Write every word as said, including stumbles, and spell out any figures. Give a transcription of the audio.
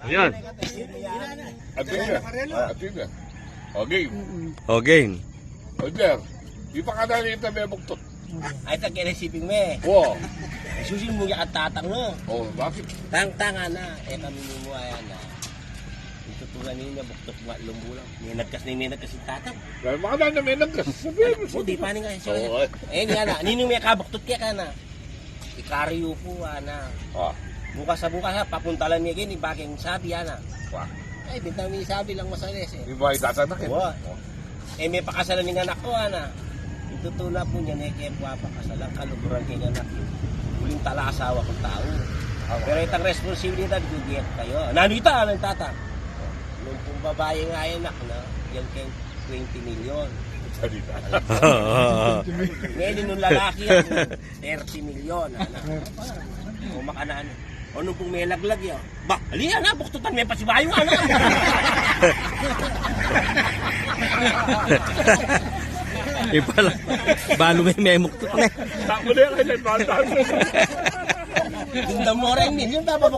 Yan. Atin na. Atin na. O, game. O, game. O, Jer. Ipakadali ita me buktot. Ay, ta kene siping me. O. Ay, susin mu ya at tatang, no? O, bakit? Tang, tang, ana. E kami mu, ay, ana. Itutunan ninyo, buktot nga lumbulang. Menagkas na, menagkas ing tatang. Dahil makadali na menagkas. Sabihin mu, o, di pa ni nga, o, ay. E, ni ana, ninung me kabuktot ke, kana? Ikaryu pu, ana. A. Bukas a bukas, a, papuntalan mi keni, bakeng sabi, ana. Wa. Ay, bintang mi sabi lang masales, e. Di ba, itatanak, e? Wa. O. E, me pakasalan ning anak ku, ana. Ing tutu na pu niyan, e ke pu apakasalan, kaluguran keng anak. Uling tala asawa kung tau. Awa. Pero itang responsibilidad ku, diak kayu. Nanu ita, ana, ing tata? Nung pung babai nga anak na, yan keng twenty million. Tadi na. Ngayon, nung lalaki yan, thirty million, ana. O, makananu. O, nung pung melaglag ya. Ba, ali ya na, buktutan me pasibayu, ana. Ipala, balu me memuktot ne. Takbo na yan, kaya bata. Yung damo rin, yun, tapos